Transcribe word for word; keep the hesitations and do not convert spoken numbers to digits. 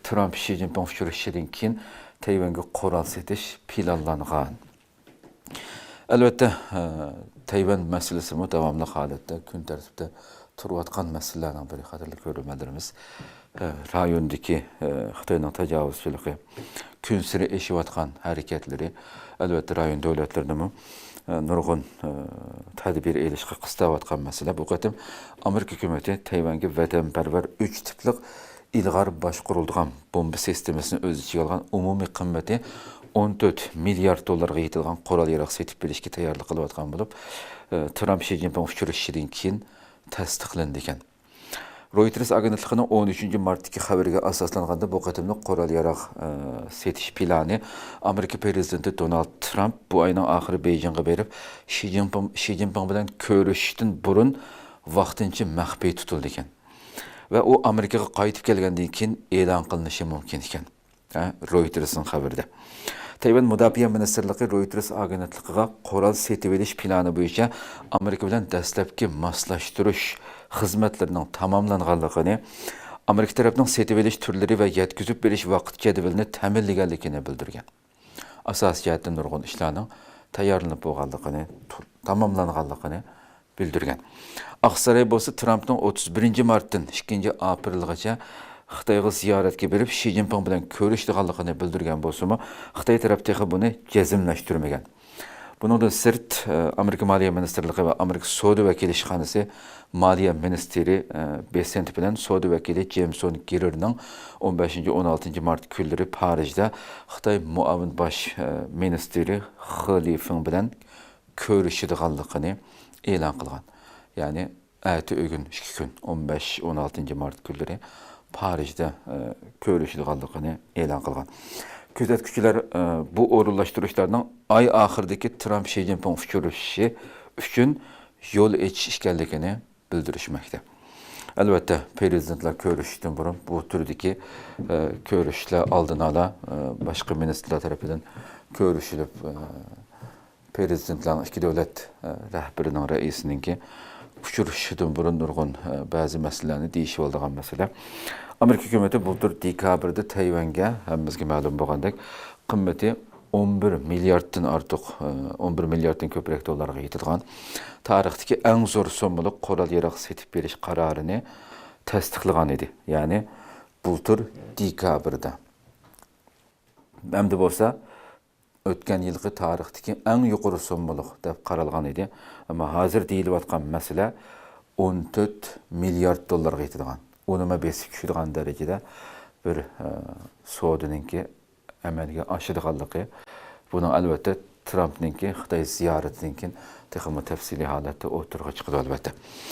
ترامپ شى جىنپىڭ ئۇچرىشىشىدىن كېيىن تەيۋەنگە قورال سېتىش پىلانلانغان. ئەلۋەتتە، ئە، تەيۋەن مەسىلىسىمۇ داۋاملىق ھالەتتە كۈن تەرتىپتە تۇرۇۋاتقان مەسىلىلەرنىڭ بىرى، قەدىرلىك كۆرۈرمەنلىرىمىز. ئە، رايوندىكى، ئە، خىتاينىڭ تاجاۋۇزچىلىقى كۈنسېرى ئېشىۋاتقان ھەرىكەتلىرى، ئەلۋەتتە، رايون دۆلەتلىرىنىمۇ، ئە، نۇرغۇن، ئە، تەدبىر ئېلىشقا قىستاۋاتقان مەسىلە. بۇ قېتىم ئامېرىكا ھۆكۈمىتى تەيۋەنگە ۋەتەنپەرۋەر ئۈچ تىپلىق ئىلغار باشقۇرۇلىدىغان بومبا سىستېمىسىنى ئۆز ئىچىگە ئالغان ئومۇمىي قىممىتى ئون تۆت مىليارد دوللارغا يېتىدىغان قورال-ياراغ سېتىپ بېرىشكە تەييارلىق قىلىۋاتقان بولۇپ، ئى، ترامپ شى جىنپىڭ ئۇچرىشىشىدىن كېيىن تەستىقلىنىدىكەن. رويتېرس ئاگېنتلىقىنىڭ ئون ئۈچىنچى مارتتىكى خەۋىرىگە ئاساسلانغاندا، بۇ قېتىملىق قورال-ياراغ، ئى، سېتىش پىلانى ئامېرىكا پىرېزىدېنتى دونالد ترامپ بۇ ئاينىڭ ئاخىرى بېيجىڭغا بېرىپ، شى جىنپىڭ، شى جىنپىڭ بىلەن كۆرۈشۈشتىن بۇرۇن ۋاقتىنچە مەخپىي تۇتۇلىدىكەن. ۋە ئۇ ئامېرىكىغا قايتىپ كەلگەندىن كېيىن ئېلان قىلىنىشى مۇمكىن ئىكەن. ھە، رويتېرسنىڭ خەۋىرىدە. تەيۋەن مۇداپىئە مىنىستىرلىقى رويتېرس ئاگېنتلىقىغا قورال سېتىۋېلىش پىلانى بويىچە ئامېرىكا بىلەن دەسلەپكى ماسلاشتۇرۇش خىزمەتلىرىنىڭ تاماملانغانلىقىنى، ئامېرىكا تەرەپنىڭ سېتىۋېلىش تۈرلىرى ۋە يەتكۈزۈپ بېرىش ۋاقىت جەدۋىلىنى تەمىنلىگەنلىكىنى بىلدۈرگەن. ئاساسىي جەھەتتىن نۇرغۇن ئىشلارنىڭ تەييارلىنىپ بولغانلىقىنى، تاماملانغانلىقىنى بىلدۈرگەن. ئاقساراي بولسا ترامپنىڭ ئوتتۇز بىرىنچى مارتتىن ئىككىنچى ئاپرېلغىچە خىتايغا زىيارەتكە بېرىپ، شى جىنپىڭ بىلەن كۆرۈشىدىغانلىقىنى بىلدۈرگەن بولسىمۇ، خىتاي تەرەپ تېخى بۇنى جەزملەشتۈرمىگەن. بۇنىڭدىن سىرت، ئامېرىكا مالىيە مىنىستىرلىقى ۋە ئامېرىكا سودا ۋەكىللىك ئىشخانىسى مالىيە مىنىستىرى، ئە، بېسسېنت بىلەن سودا ۋەكىلى جېمسون گېرېرنىڭ ئون بەشىنچى، ئون ئالتىنچى مارت كۈنلىرى پارىژدا خىتاي مۇئاۋىن باش، ئە، مىنىستىرى خې لىفېڭ بىلەن كۆرۈشىدىغانلىقىنى ئېلان قىلغان. يەنى ئەتە ئۆگۈن ئىككى كۈن، ئون بەش، ئون ئالتىنچى مارت كۈنلىرى پارىژدا، ئە، كۆرۈشىدىغانلىقىنى ئېلان قىلغان. كۆزەتكۈچىلەر، ئە، بۇ ئورۇنلاشتۇرۇشلارنىڭ ئاي ئاخىرىدىكى ترامپ شى جىنپىڭ ئۇچرىشىشى ئۈچۈن يول ئېچىش ئىكەنلىكىنى بىلدۈرۈشمەكتە. ئەلۋەتتە، پىرېزىدېنتلار كۆرۈشۈشتىن بۇرۇن بۇ تۈردىكى، ئە، كۆرۈشۈشلەر ئالدىن ئالا، ئە، باشقا مىنىستىرلار تەرىپىدىن كۆرۈشۈلۈپ، ئە، پىرېزىدېنتلارنىڭ ئىككى دۆلەت، ئە، رەھبىرىنىڭ، رەئىسىنىڭكى ئۇچرىشىشىدىن بۇرۇن نۇرغۇن، ئە، بەزى مەسىلىلەرنى دېيىشىۋالىدىغان مەسىلە. ئامېرىكا ھۆكۈمىتى بۇلتۇر دېكابىردا تەيۋەنگە، ھەممىمىزگە مەلۇم بولغاندەك، قىممىتى ئون بىر مىلياردتىن ئارتۇق، ئون بىر مىلياردتىن كۆپرەك دوللارغا يېتىدىغان تارىختىكى ئەڭ زور سوممىلىق قورال-ياراغ سېتىپ بېرىش قارارىنى تەستىقلىغان ئىدى. يەنى بۇلتۇر دېكابىردا. ئەمدى بولسا ئۆتكەن يىلقى تارىختىكى ئەڭ يۇقىرى سوممىلىق دەپ قارالغان ئىدى. ئەمما ھازىر دېيىلىۋاتقان مەسىلە ئون تۆت مىليارد دوللارغا يېتىدىغان، ئۇنىمۇ بېسىپ چۈشىدىغان دەرىجىدە بىر، ئە، سودىنىڭكى ئەمەلگە ئاشىدىغانلىقى، بۇنىڭ ئەلۋەتتە ترامپنىڭكى خىتاي زىيارىتىدىن كېيىن تېخىمۇ تەپسىلىي ھالەتتە ئوتتۇرىغا چىقىدۇ، ئەلۋەتتە.